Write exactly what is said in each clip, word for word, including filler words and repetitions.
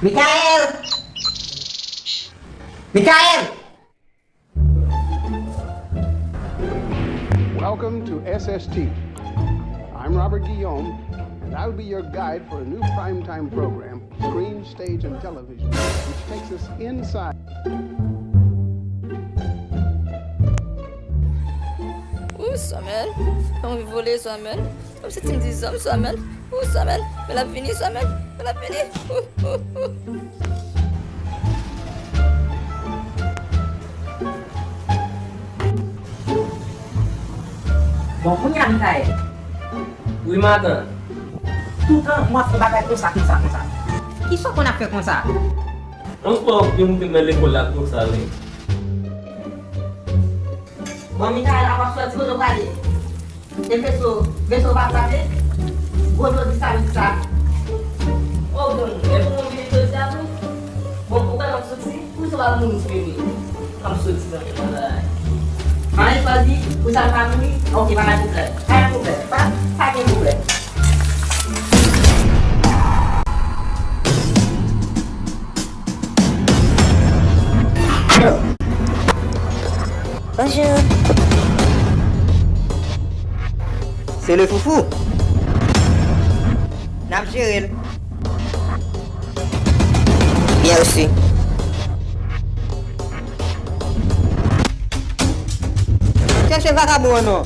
Michael! Michael! Welcome to S S T. I'm Robert Guillaume, and I'll be your guide for a new primetime program, Screen, Stage, and Television, which takes us inside. Ooh, Samuel, fè m anvi vole, Samuel. Kòmsi ti m di zanm, Samuel. Ooh, Samuel, men l ap vini, Samuel, men l ap vini. Ooh, ooh, ooh. Bon, kounye a, Michael. Wi, matant. Toutan, w ap fè bagay konsa, konsa, konsa. Kisa w konn ap fè konsa? Yon spò yo moute m nan lekòl la konsa, wi. Bon, Michael, a w ap sòti kote w prale? E veso, veso w pa frape? Gwo jodi samdi sa. O, bon, e pou mwen vini jodi a tou? Bon, ou kwè m ap soti? Pou sa w ap mouri sou mwen. M ap soti nan men bagay. Mari swazi, pou sa l pa mouri? Ok, pa gen pwoblèm. Pa gen pwoblèm. Pa, pa gen pwoblèm. Bonjou. Se le foufou. N ap jere l. Byen resi. Chèche vakabon an non.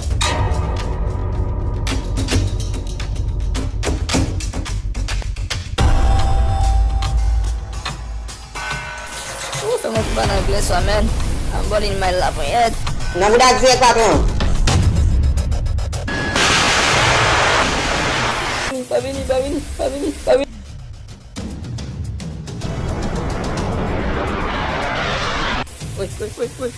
Ooh, fè mwen kou pa nan glè sa, man. I'm balling my laponyèt. Nan bouda dirèk, patwon. Pa vini, pa vini, pa vini, pa vini. Wait, wait, wait.